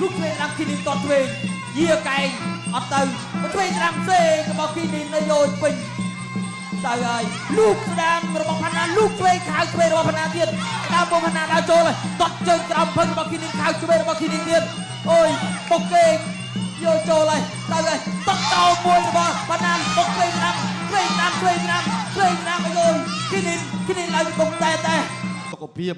លូកឆ្វេងស្ដាំគីនីនតឆ្វេងយាកែងអត់ទៅឆ្វេងស្ដាំផ្សេងរបស់គីនីននៅយោពេញទៅហើយលូកស្ដាំរបស់ផាណាលូកឆ្វេងខៅឆ្វេងរបស់ផាណាទៀតដើមរបស់ផាណាដើរចូលហើយតត់ជើងក្រោមភឹងរបស់គីនីនខៅឆ្វេងរបស់គីនីនទៀតអូយបុកគេយកចូលហើយទៅហើយតត់តោមួយរបស់ផាណាបុកឆ្វេងស្ដាំឆ្វេងស្ដាំឆ្វេងស្ដាំឆ្វេងស្ដាំឲ្យយគីនីនគីនីនឡើងបុកតែតែ សុខភាព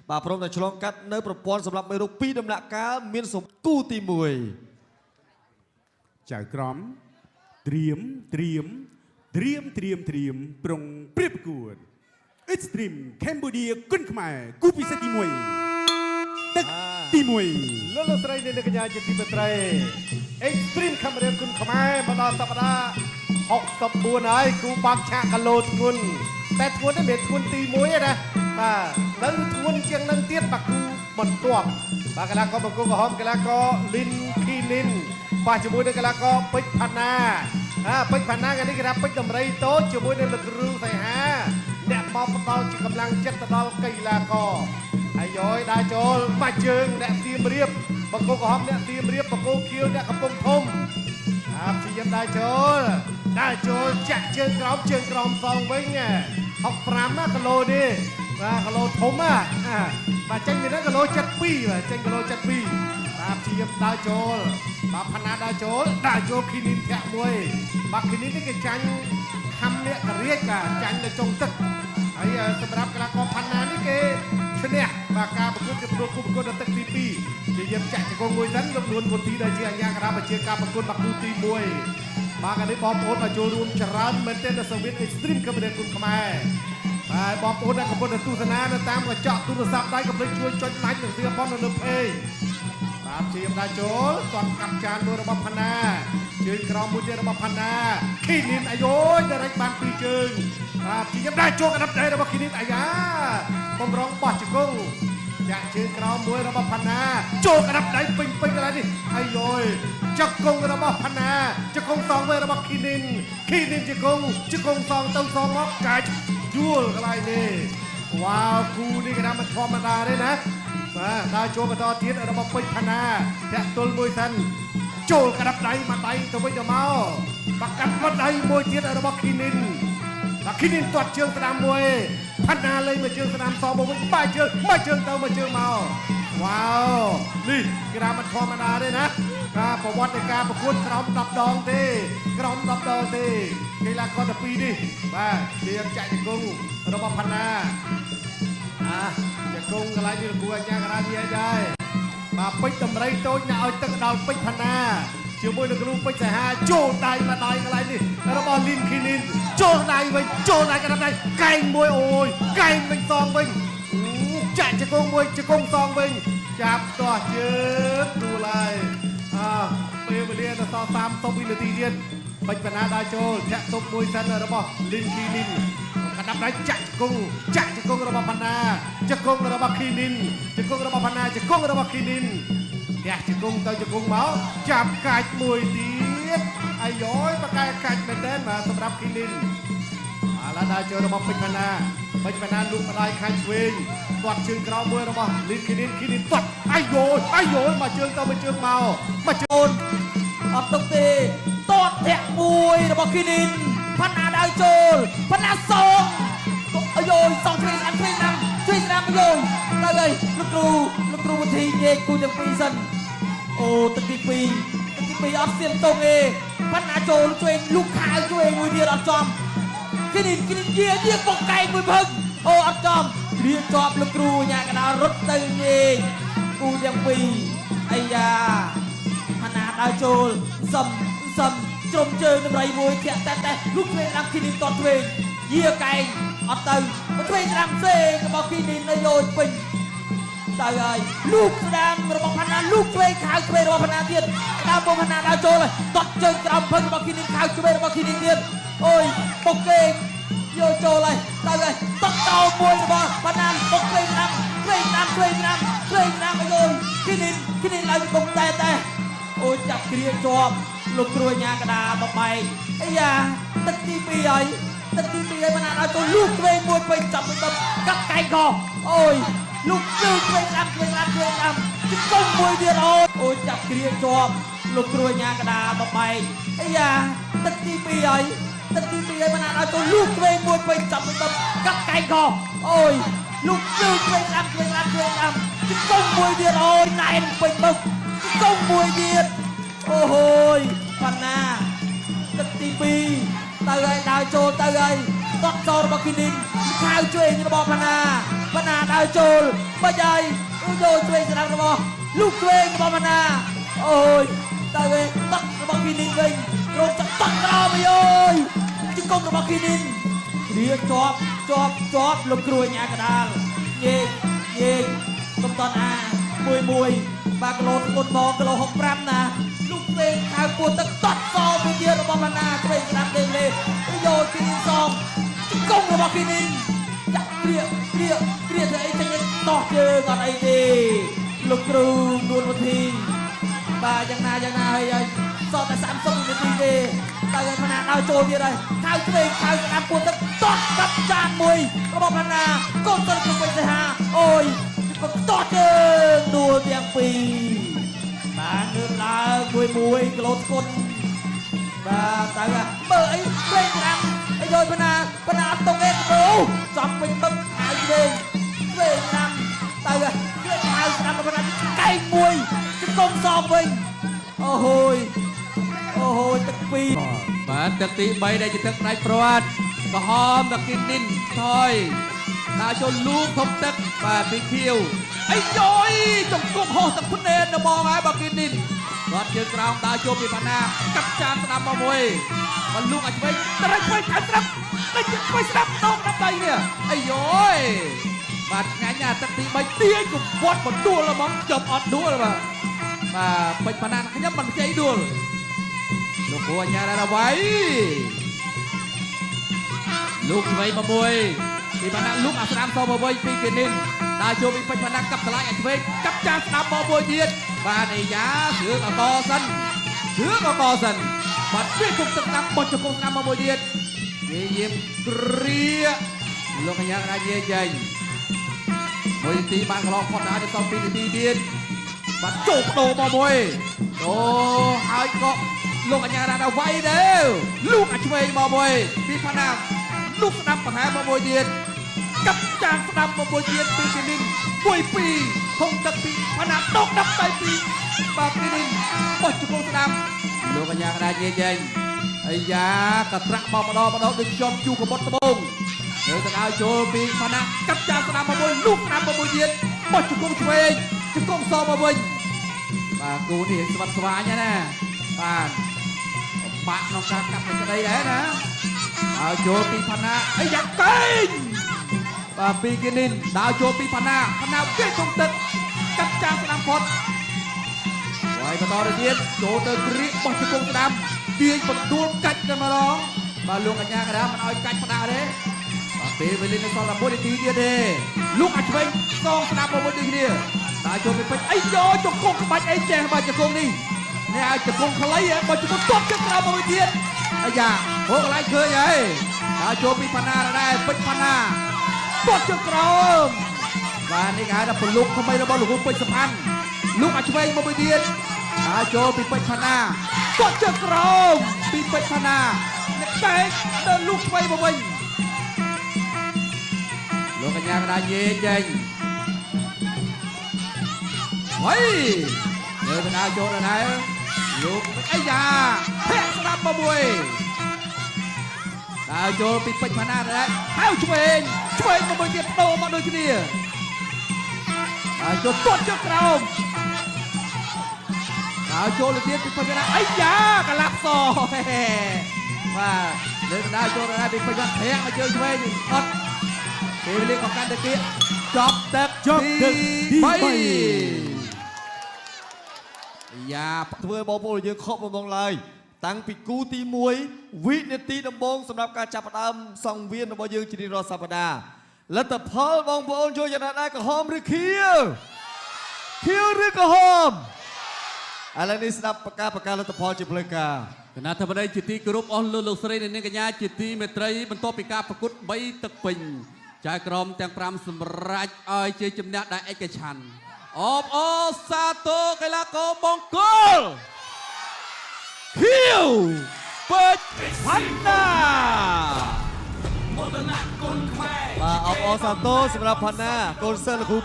បាទព្រមតែឆ្លងកាត់នៅប្រព័ន្ធសម្រាប់មេរោគពីរដំណាក់កាលមានសំគូទី1 ចៅក្រមត្រៀមត្រៀមត្រៀមត្រៀមត្រៀមប្រុងព្រៀបប្រកួត Extreme Cambodia គុនខ្មែរគូពិសេសទី1ទឹកទី1 លោកលោកស្រីនិងអ្នកកញ្ញាជាទីមេត្រី Extreme Cambodia គុនខ្មែរមកដល់សប្តាហ៍64ហើយគូបាក់ឆាកគីឡូធ្ងន់តែធ្ងន់នេះមិនមែនធ្ងន់ទី1ទេណាបាទនៅធ្ងន់ជាងនឹងទៀតបាទគូបន្ទាប់បាទកីឡាករបង្គោលក្រហមកីឡាករលីនឃីនីនបាទជាមួយនឹងកីឡាករពេជ្រផាណាអាពេជ្រផាណាថ្ងៃនេះគេថាពេជ្រដំរីតូចជាមួយនឹងលោកគ្រូសីហាអ្នកមកផ្ដល់ជាកម្លាំងចិត្តទៅដល់កីឡាករ អាយយដើរចូលបាច់ជើងអ្នកសៀមរាបបង្គោលក្រហមអ្នកសៀមរាបបង្គោលខៀវអ្នកកំពង់ធំអាព្យាយាមដើរចូលដើរចូលចាក់ជើងក្រោមជើងក្រោមសងវិញ65ណាគីឡូនេះបាទគីឡូធំណាបាទចេញពីហ្នឹងគីឡូ72បាទចេញគីឡូ72បាទព្យាយាមដើរចូលបាទផាណាដើរចូលដើរចូលឃីនីនធាក់មួយបាទឃីនីននេះគេចាញ់ខំអ្នកករាជបាទចាញ់នៅចុងទឹកហើយសម្រាប់កីឡាករផាណានេះគេឈ្នះបាទការប្រកួតគេប្រកួតគូប្រកួតដល់ទឹកទី2ជាយាមចាក់ជង្គង់មួយសិនលោកនួនគុនទីដែលជាអាជ្ញាកណ្ដាលបញ្ជាការប្រកួតបាគូទី1បាទកាលនេះបងប្អូនមកចូលរួមច្រើនមែនទែននៅសង្វៀន Extreme Cambodia គុនខ្មែរបាទបងប្អូនដែលកំពុងតែទស្សនានៅតាមកញ្ចក់ទូរស័ព្ទដៃកុំភ្លេចជួយចុច like និង share ផងនៅលើ page បាទព្យាយាមដើរចូលគាត់កាប់ចានមួយរបស់ផាណាជើងក្រោមមួយទៀតរបស់ផាណាឃីនីនអាយយដរិចបានពីរជើងបាទព្យាយាមដើរចូលកណ្ដាប់ដៃរបស់ឃីនីនអាយ៉ាបំរុងបោះជង្គង់ចាក់ជើងក្រោមមួយរបស់ផាណាចូលកណ្ដាប់ដៃពេញពេញកន្លែងនេះអាយយជង្គង់របស់ផាណាជង្គង់សងវិញរបស់ឃីនីនឃីនីនជង្គង់ជង្គង់សងទៅសងមកកាច់យួលកន្លែងនេះវ៉ាវគូនេះគេថាមិនធម្មតាទេណាបាទដើរចូលបន្តទៀតរបស់ពេជ្រផាណាធាក់ទល់មួយសិនចូលក្តាប់ដៃមួយដៃទៅវិញទៅមកបាក់កាត់មួយដៃមួយទៀតរបស់ឃីនីនបាទឃីនីនទាត់ជើងស្ដាំមួយផាណាលេងមួយជើងស្ដាំសងមកវិញបាយជើងមួយជើងទៅមួយជើងមកវ៉ាវនេះគេថាមិនធម្មតាទេណាបាទប្រវត្តិនៃការប្រកួតក្រោម10ដងទេក្រោម10ដងទេកីឡាករទាំងពីរនេះបាទជាចាក់ជង្គង់របស់ផាណា អាជង្គង់កន្លែងនេះលោកគ្រូអញ្ញាករានិយាយដែរបាទពេជ្រតម្រៃតូចណាស់ឲ្យទឹកដល់ពេជ្រផាណាជាមួយនឹងគ្រូពេជ្រសីហាចូលដៃមកដៃកន្លែងនេះរបស់លីនឃីនីនចូលដៃវិញចូលដៃកណ្ដាប់ដៃកែងមួយអូយកែងវិញសងវិញចាក់ជង្គង់មួយជង្គង់សងវិញចាប់ទាស់ជើងទូឡើយអើពេលវេលានៅសល់30វិនាទីទៀតពេជ្រផាណាដើរចូលធាក់ទប់មួយសិនរបស់លីនឃីនីនកណ្ដាប់ដៃចាក់ជង្គង់ចាក់ជង្គង់របស់ផាណាជង្គង់របស់ឃីនីនជង្គង់របស់ផាណាជង្គង់របស់ឃីនីនទះជង្គង់ទៅជង្គង់មកចាប់កាច់មួយទៀតអាយយបកែកាច់មែនទែនបាទសម្រាប់ឃីនីនឥឡូវដើរចូលរបស់ពេជ្រផាណាពេជ្រផាណាលូកម្ដាយខាងឆ្វេងទាត់ជើងក្រោមមួយរបស់លីនឃីនីនឃីនីនទាត់អាយយអាយយមកជើងទៅមកជើងមកមកជើង អូនអត់ទុកទេតតធាក់មួយរបស់គីនីនផាណាដើរចូលផាណាសងអាយយសងឆ្វេងស្ដាំឆ្វេងស្ដាំឆ្វេងស្ដាំអាយយទៅហើយលោកគ្រូលោកគ្រូវិធីញែកគូទាំងពីរសិនអូទឹកទី2ទឹកទី2អត់សៀមតុងទេផាណាចូលឆ្វេងលូកខៅឆ្វេងមួយទៀតអត់ចំគីនីនគីនីនយាយាបុកកែងមួយភឹងអូអត់ចំគ្រាជាប់លោកគ្រូញ៉ាកដាលរត់ទៅញែកគូទាំងពីរអាយ៉ាផាណាដើរចូលសំសំជ្រុំជើងតម្រៃមួយធាក់តែតែលូកឆ្វេងស្ដាំគីនីនតតឆ្វេងយាកែងអត់ទៅឆ្វេងស្ដាំផ្សេងរបស់គីនីននៅយោពេញទៅហើយលូកស្ដាំរបស់ផាណាលូកឆ្វេងខៅឆ្វេងរបស់ផាណាទៀតដើមរបស់ផាណាដើរចូលហើយតត់ជើងក្រោមភឹងរបស់គីនីនខៅឆ្វេងរបស់គីនីនទៀតអូយបុកគេយកចូលហើយទៅហើយតត់តោមួយរបស់ផាណាបុកឆ្វេងស្ដាំឆ្វេងស្ដាំឆ្វេងស្ដាំឆ្វេងស្ដាំអាយយគីនីនគីនីនឡើងបុកតែតែអូយចាប់គ្រាជាប់លោកគ្រូអាជ្ញាកដាលបបែកអាយ៉ាទឹកទី2ហើយទឹកទី2ហើយផាណាដល់ចូលលូកឆ្វេងមួយពេញចាប់ទៅកាប់កែងខអូយលូកជើងឆ្វេងស្ដាំឆ្វេងស្ដាំឆ្វេងស្ដាំ ជង្គង់មួយទៀតអូយអូយចាប់គ្រាជាប់លោកគ្រូអាញាកដាបបែកអាយ៉ាទឹកទី2ហើយទឹកទី2ហើយមិនអាចឲ្យទៅលូកឆ្វេងមួយពេញចាប់ទៅកាប់កែងខអូយលូកជើងឆ្វេងស្ដាំឆ្វេងស្ដាំឆ្វេងស្ដាំជង្គង់មួយទៀតអូយណែនពេញបឹកជង្គង់មួយទៀតអូហូយប៉ាណាទឹកទី2ទៅហើយដើរចូលទៅហើយតតសរបស់គីនីនខៅឆ្វេងរបស់ប៉ាណាប៉ាណាដើរចូលបាច់ហើយយោឆ្វេងស្ដាំរបស់លូកឆ្វេងរបស់ប៉ាណាអូយទៅវិញតតរបស់គីនីនវិញរត់តតក្រោមអើយជង្គង់របស់គីនីនរៀជាប់ជាប់ជាប់លោកគ្រូអាញាកដាលញែកញែកកំតនអាមួយមួយបាទគីឡូធ្ងន់មកគីឡូ65ណាលូកឆ្វេងខៅពោះទឹកតតសមួយទៀតរបស់ប៉ាណាឆ្វេងស្ដាំលេលេយោគីនីនសងជង្គង់របស់គីនីនចាក់គ្រាគ្រាគ្រាធ្វើអីចេញតោះជើងអត់អីទេលោកគ្រូនួនវុធីបាទយ៉ាងណាយ៉ាងណាហើយសតតែ30វិនាទីទេទៅឲ្យផាណាដល់ចូលទៀតហើយខៅឆ្វេងខៅស្ដាំពោះទឹកតោះកាប់ចានមួយរបស់ផាណាកូនសិលគ្រូពេជ្រសីហាអូយក៏តោះជើងដួលទាំងពីរបាទងើបឡើងមួយមួយគីឡូធ្ងន់បាទទៅមើលអីឆ្វេងស្ដាំអីយផាណាផាណាអត់តុងទេអូចំពេញបឹកខៅឆ្វេងឆ្វេងស្ដាំទៅឆ្វេងខៅស្ដាំផាណាកែងមួយជង្គង់សងវិញអូហូយអូហូយទឹកពីរ បាទទឹកទី3ដែលជាទឹកផ្ដាច់ព្រាត់ក្រហមដល់គីនីនថយដើរចូលលូកធំទឹកបាទពីខៀវអីយយជង្គង់ហោះទឹកភ្នែនដល់មកហើយបាទគីនីនគាត់ជើងក្រោមដើរចូលពីបាណាកាប់ចានស្ដាំមកមួយមកលូកឲ្យឆ្វេងត្រេកឆ្វេងខាងស្ដាំដេញឆ្វេងស្ដាំដងដាប់ដៃនេះអីយយបាទឆ្ងាញ់ណាស់ទឹកទី3ទាញកវត្តបន្ដួលហ្មងខ្ញុំអត់ដួលបាទបាទពេជ្របាណាខ្ញុំមិនខ្ចីដួលលោកគ្រូអញ្ញារវៃលោកឆ្វេងមកមួយពីបាណាលោកអាស្ដាំសមកវិញពីគីនីនដើរចូលពីពេជ្របាណាកាប់តម្លៃឲ្យឆ្វេងកាប់ចានស្ដាំមកមួយទៀតបាទអាយ៉ាសឿងអកសិនសឿងអកសិនបាទវាទុកទឹកស្ដាំបត់ជង្គង់ស្ដាំមកមួយទៀតយាយមគ្រាលោកអញ្ញារាយាយចេញមួយនាទីបានកន្លងផុតដែរទៅសល់2នាទីទៀតបាទចូលបដូរមកមួយអូហើយក៏លោកអញ្ញារ៉ាដល់វាយទៅលោកអាឆ្វេងមកមួយពីផាណាលោកស្ដាំប្រហែលមកមួយទៀតកាប់ចានស្ដាំមកមួយទៀតពីគីនីនមួយពីរហុងទឹកពីផាណាដកដាប់ដៃពីបាទគីនីនបោះជង្គង់ស្ដាំលោកអញ្ញារ៉ាយាយចេញអាយ៉ាកត្រាក់មកម្ដងម្ដងដូចខ្ញុំជូកបុតត្បូងនៅទៅដល់ចូលពីផាណាកាប់ចានស្ដាំមកមួយលោកស្ដាំមកមួយទៀតបោះជង្គង់ឆ្វេងជង្គង់សមកវិញបាទគូនេះស្វិតស្វាញណាបាទបាក់ក្នុងការកាប់ទៅក្តីដែរណាដើរចូលពីផាណាអីយ៉ាកេងបាទពីគីនីនដើរចូលពីផាណាផាណាវាយទុំទឹកកាប់ចានស្ដាំផុតហើយបន្តទៅទៀតចូលទៅគ្រៀកបោះជង្គង់ស្ដាំទាញបន្ទួលកាច់តែម្ដងបាទលោកអញ្ញាកដាមិនឲ្យកាច់ផ្ដាស់ទេបាទពេលវេលានៅសល់11នាទីទៀតទេលោកអាឆ្វេងសងស្ដាំមកមួយដូចគ្នាដើរចូលពីពេជ្រអីយោជង្គង់ក្បាច់អីចេះបាទជង្គង់នេះនេះឲ្យជង្គង់ខ្លីហ៎បើជង្គង់ទាត់ជើងក្រោមមកមួយទៀតអាយ៉ាហូកន្លែងឃើញហើយដើរចូលពីផាណាដែរពេជ្រផាណាទាត់ជើងក្រោមបាទនេះគេហៅថាពលុកថ្មីរបស់លោកពេជ្រសុផាន់លោកអាឆ្វេងមកមួយទៀតដើរចូលពីពេជ្រផាណាទាត់ជើងក្រោមពីពេជ្រផាណាអ្នកតែកទៅលោកឆ្វេងមកវិញលោកកញ្ញាកដាយេចេញហើយលើកដាចូលដែរលោកអាយ៉ាធាក់ស្ដាប់មកមួយដើរចូលពីពេជ្រផាណាដែរហៅឆ្វេងឆ្វេងមកមួយទៀតដូរមកដូចគ្នាដើរចូលទាត់ជើងក្រោមដើរចូលទៅទៀតពីពេជ្រផាណាអាយ៉ាកលាប់សបាទលើកដាចូលដែរពីពេជ្រផាណាធាក់មកជើងឆ្វេងអត់ពេលវេលាក៏កាន់ទៅទៀតចប់ទឹកទី3យ៉ា ធ្វើឲ្យបងប្អូនយើងខកបំងឡើយតាំងពីគូទី1វិនាទីដំបូងសម្រាប់ការចាប់ផ្ដើមសង្វៀនរបស់យើងជារៀងរាល់សប្តាហ៍លទ្ធផលបងប្អូនចូលយ៉ាងណាដែរក្រហមឬខៀវខៀវឬក្រហមឥឡូវនេះស្ដាប់ប្រកាសប្រកាសលទ្ធផលជាផ្លូវការ គណៈធិបតីជាទីគោរពអស់លោកលោកស្រីនិងនាងកញ្ញាជាទីមេត្រីបន្ទាប់ពីការប្រកួត3ទឹកពេញចៅក្រមទាំង5សម្រេចឲ្យជាជំនះដែលឯកច្ឆន្ទ អបអរសាទរកីឡាករបង្គោលខៀវពេជ្រផាន់ណា បាទអបអរសាទរសម្រាប់ផាណាកូនសិស្សលោកគ្រូ។